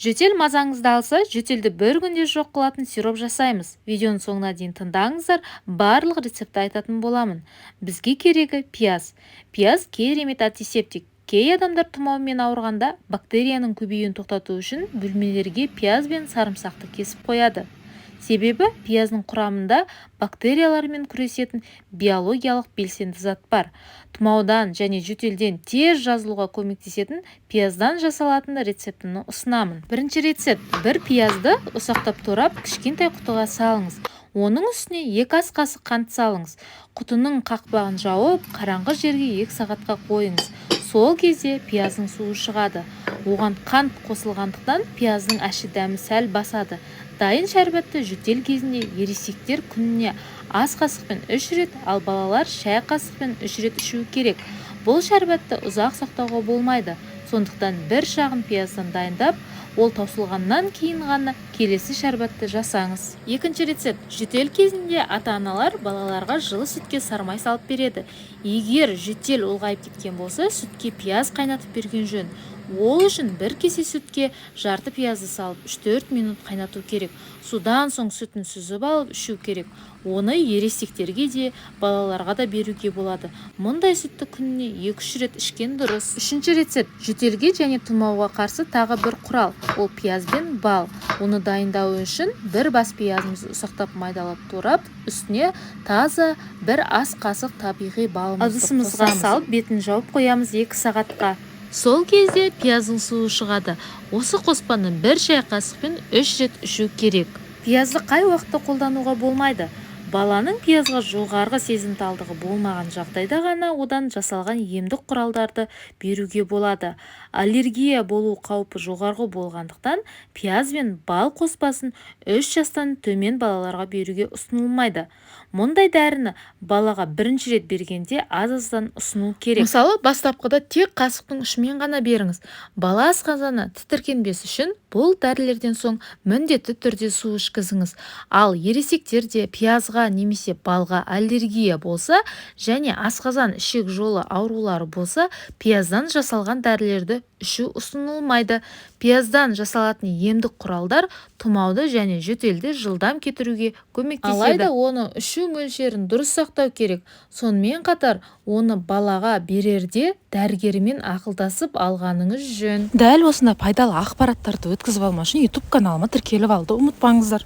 Жөтел мазаңызды алса, жөтелді бір күнде жоқ қылатын сироп жасаймыз. Видеоның соңына дейін тыңдаңыздар, барлық рецептті айтатын боламын. Бізге керегі пияз. Пияз керемет антисептик. Кей адамдар тұмаумен ауырғанда бактерияның көбеюін тоқтату үшін бөлмелерге пияз бен сарымсақты кесіп қояды. Себебі пияздың құрамында бактериялармен күресетін биологиялық белсенді зат бар. Тұмаудан және жөтелден тез жазылуға көмектесетін пияздан жасалатын рецептіні ұсынамын. Бірінші рецепт. Бір пиязды ұсақтап турап, кішкентай құтыға салыңыз. Оның үстіне 2 ас қасық қант салыңыз. Құтының қақпағын жауып, қараңғы жерге 2 сағатқа қойыңыз. Сол кезде пияздың суы шығады. Оған қант қосылғандықтан, пияздың ащы дәмі сәл басады. Дайын шәрбатты жөтел кезінде ересектер күніне ас қасықпен 3 рет, ал балалар шай қасықпен 3 рет ішуі керек. Бұл шәрбатты ұзақ сақтауға болмайды. Сондықтан бір шағын пияздан дайындап, ол таусылғаннан кейін ғана келесі шәрбатты жасаңыз. Екінші рецепт. Жөтел кезінде ата-аналар балаларға жылы сүтке сармай салып береді. Егер жөтел ұлғайып кеткен болса, сүтке пияз қайнатып берген жөн. Ол үшін бір кесе сүтке жарты пиязды салып, 3-4 минут қайнату керек. Содан соң сүтін сүзіп алып ішу керек. Оны ересектерге де, балаларға да беруге болады. Мұндай сүтті күніне 2-3 рет ішкен дұрыс. Үшінші рецепт. Жөтелге және тұмауға қарсы тағы бір құрал. Ол пияз бен бал. Оны дайындау үшін бір бас пиязымызды ұсақтап майдалап турап, үстіне таза бір ас қасық табиғи балымызды ыдысымызға салып, бетін жауып қоямыз 2 сағатқа. Сол кезде пияздың суы шығады. Осы қоспаны бір шай қасықпен 3 рет ішу керек. Пиязды қай уақытта қолдануға болмайды? Баланың пиязға жоғарғы сезімталдығы болмаған жағдайда ғана одан жасалған емдік құралдарды беруге болады. Аллергия болу қаупі жоғарғы болғандықтан, пияз бен бал қоспасын 3 жастан төмен балаларға беруге ұсынылмайды. Мұндай дәріні балаға бірінші рет бергенде аз-аздан ұсыну керек. Мысалы, бастапқыда тек қасықтың ұшымен ғана беріңіз. Бала асқазаны тітіркенбес үшін бұл дәрілерден соң міндетті түрде су ішкізіңіз. Ал ересектерде пиязға немесе балға аллергия болса және асқазан ішек жолы аурулары болса, пияздан жасалған дәрілерді ішу ұсынылмайды. Пияздан жасалатын емдік құралдар тұмауды және жөтелді жылдам кетіруге көмектеседі. Алайда оны ішу мөлшерін дұрыс сақтау керек. Сонымен қатар, оны балаға берерде дәрігермен ақылдасып алғаныңыз жөн. Дәл осындай пайдалы ақпараттарды өткізіп алмау үшін YouTube каналыма тіркеліп алуды ұмытпаңыздар.